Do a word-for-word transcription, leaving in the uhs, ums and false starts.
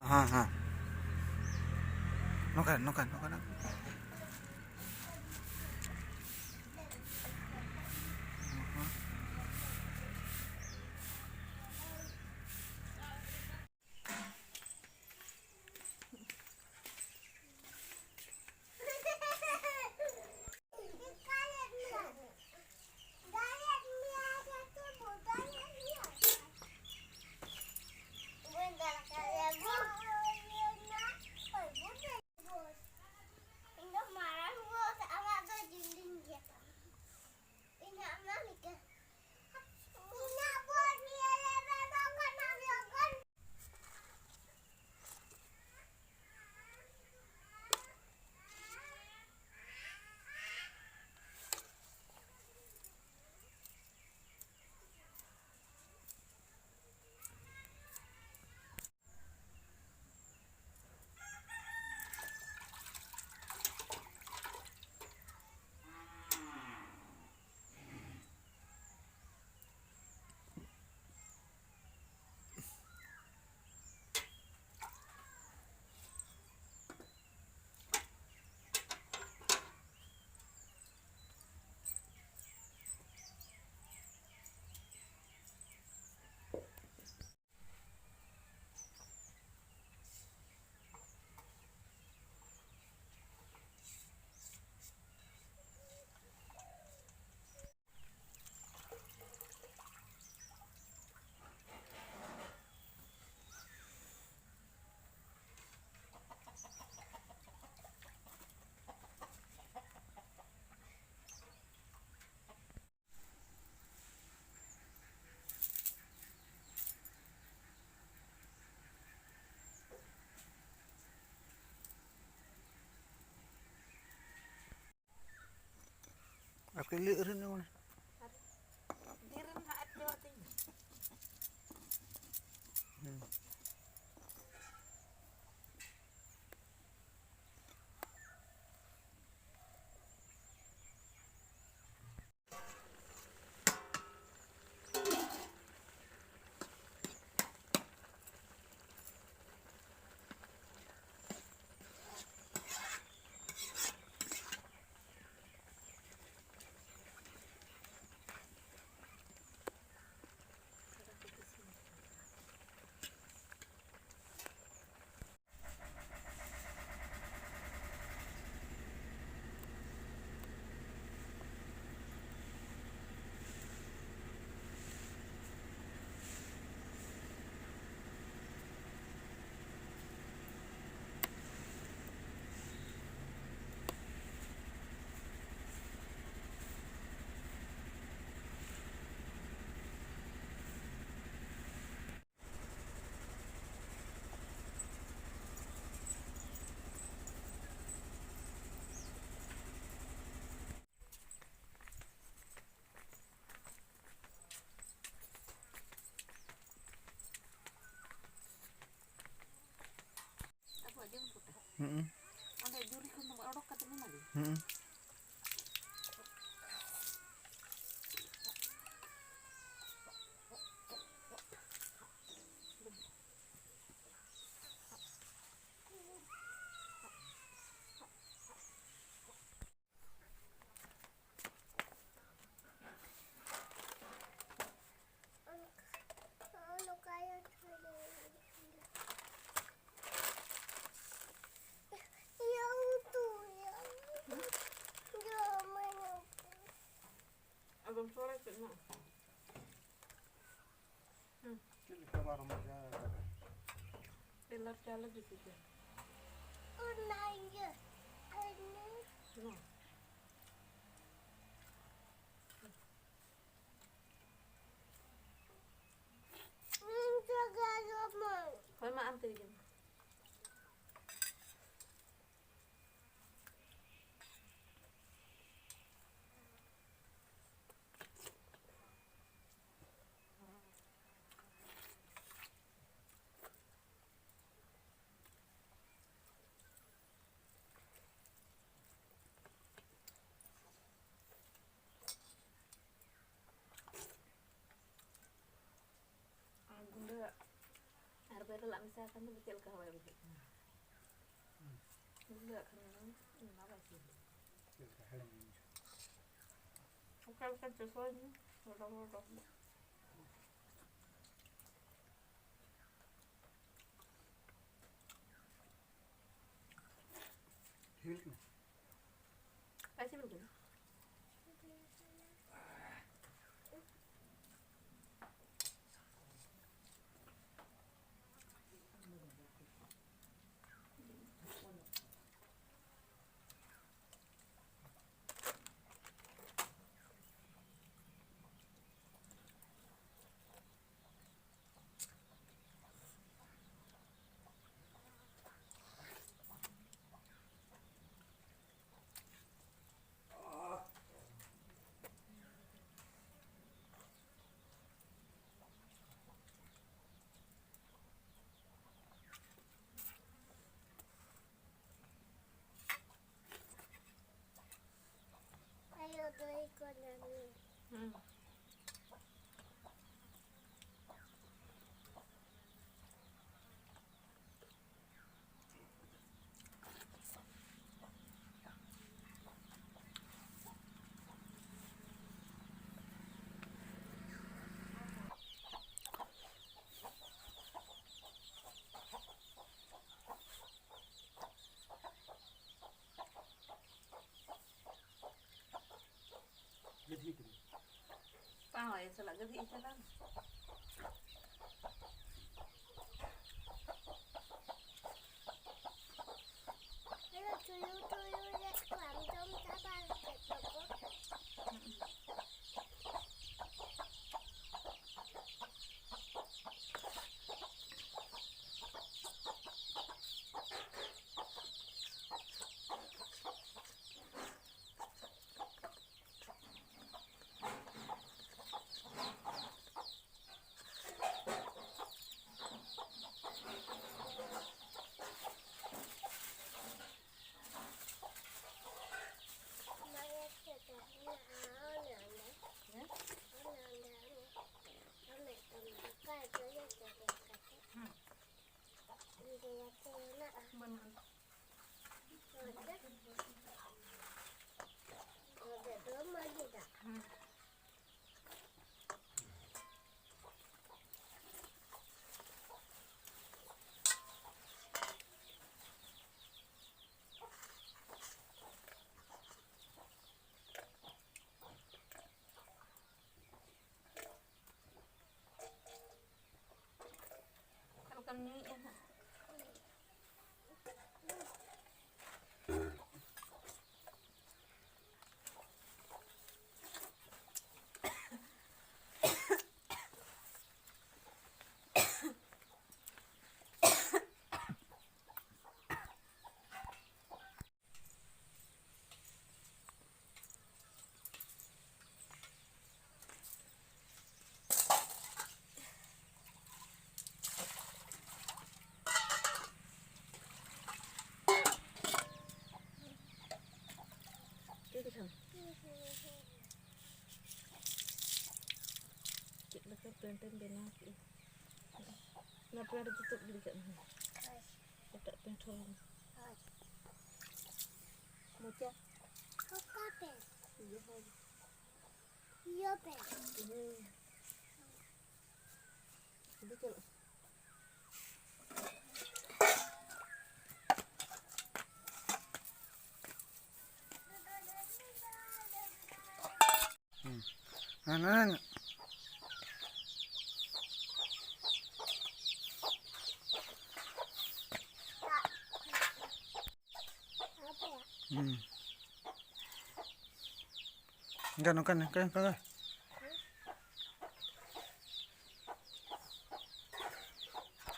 ᱦᱮᱸ, ᱦᱮᱸ᱾ ᱱᱚᱝᱠᱟ, ᱱᱚᱝᱠᱟ, ᱱᱚᱝᱠᱟ, ᱱᱚᱝᱠᱟ᱾ ᱟᱨ ᱠᱟᱹᱡ ᱞᱟᱹᱭ ᱟᱹᱨᱩᱵ ᱧᱚᱜ ᱢᱮ᱾ ᱟᱨ ᱰᱷᱮᱨ ᱱᱟᱦᱟᱜ ᱟᱡ ᱛᱮ ᱦᱚᱲ ᱛᱤᱧ᱾ ᱦᱩᱸ᱾ ᱦᱩᱸ᱾ ᱚᱸᱰᱮ ᱡᱩᱨᱤ ᱠᱷᱚᱱ ᱫᱚ ᱚᱰᱚᱠ ᱠᱟᱛᱮ ᱮᱢᱟ ᱫᱮ᱾ ᱦᱩᱸ᱾ ᱟᱫᱚᱢ ᱥᱚᱲᱮ ᱠᱮᱫ ᱱᱟ᱾ ᱦᱩᱸ᱾ ᱪᱮᱫ ᱞᱮᱠᱟ ᱵᱟᱨ ᱢᱚᱡᱟ ᱠᱟᱫᱟ? ᱴᱮᱞᱟᱨ ᱪᱟᱣᱞᱮ ᱡᱩᱛ ᱠᱮᱫᱟ᱾ ᱚᱱᱟ ᱤᱭᱟᱹ, ᱟᱨ ᱱᱩᱭ᱾ ᱦᱩᱸ᱾ ᱦᱳᱭ ᱢᱟ, ᱟᱢ ᱛᱮᱜᱮ ᱡᱚᱢ ᱢᱮ᱾ ᱟᱨ ᱜᱩᱸᱰᱟᱹ ᱟᱨ ᱵᱮᱨᱮᱞᱟᱜ ᱢᱮᱥᱟ ᱠᱷᱟᱱ ᱫᱚ ᱪᱮᱫ ᱞᱮᱠᱟ ᱦᱚᱸ ᱵᱟᱭ ᱵᱩᱡᱷᱟᱹᱜ ᱠᱟᱱᱟ᱾ ᱜᱩᱸᱰᱟᱹᱣᱟᱜ ᱠᱷᱟᱱ ᱫᱚ ᱚᱱᱟ ᱵᱟᱭ ᱥᱤᱵᱤᱞᱟ᱾ ᱪᱮᱫ ᱞᱮᱠᱟ ᱦᱮᱲᱮᱢ ᱵᱩᱡᱷᱟᱹᱜᱼᱟ? ᱚᱠᱟ ᱞᱮᱠᱟ ᱪᱚ ᱥᱚ ᱧᱚᱜ, ᱨᱚᱰᱚ ᱨᱚᱰᱚ᱾ ᱥᱤᱵᱤᱞ ᱠᱟᱱᱟ? ᱵᱟᱭ ᱥᱤᱵᱤᱞ ᱠᱟᱱᱟ? ᱦᱩᱸ᱾ ᱜᱟᱹᱫᱷᱤ ᱠᱟᱹᱱᱟᱹᱧ᱾ ᱯᱟᱶᱟᱭ ᱥᱟᱞᱟᱜ ᱜᱟᱹᱫᱷᱤ ᱪᱟᱞᱟᱣ᱾ ᱛᱩᱭᱩ, ᱛᱩᱭᱩ ᱞᱮᱫ ᱠᱚᱣᱟᱢ, ᱡᱚᱢ ᱪᱟᱵᱟ ᱠᱮᱫ ᱫᱚᱠᱚ᱾ ᱵᱟᱹᱱᱩᱜᱼᱟ᱾ ᱚᱠᱟ ᱞᱮᱠᱟᱢ ᱧᱩᱭᱮᱫᱼᱟ ᱦᱟᱸᱜ? ᱪᱮᱫ ᱠᱚᱪᱚᱝ? ᱯᱮᱱᱴ ᱮᱢ ᱵᱮᱱᱟᱣ ᱠᱮᱜᱼᱟ᱾ ᱚᱱᱟ ᱯᱮᱱᱴ ᱫᱚ ᱛᱩᱫ ᱜᱤᱰᱤ ᱠᱟᱜ ᱢᱮ᱾ ᱮᱴᱟᱜ ᱯᱮᱱᱴ ᱦᱚᱸ᱾ ᱢᱚᱪᱟ᱾ ᱚᱠᱟ ᱯᱮᱱᱴ? ᱤᱭᱟᱹ ᱦᱚᱸ᱾ ᱤᱭᱟᱹ ᱯᱮᱱᱴ᱾ ᱦᱩᱸ᱾ ᱤᱫᱤ ᱪᱟᱞᱟᱜ᱾ ᱦᱩᱸ᱾ ᱦᱟᱱᱟ᱾ ᱦᱩᱸ᱾ ᱱᱚᱝᱠᱟ, ᱱᱚᱝᱠᱟ, ᱱᱚᱝᱠᱟ, ᱱᱚᱝᱠᱟ᱾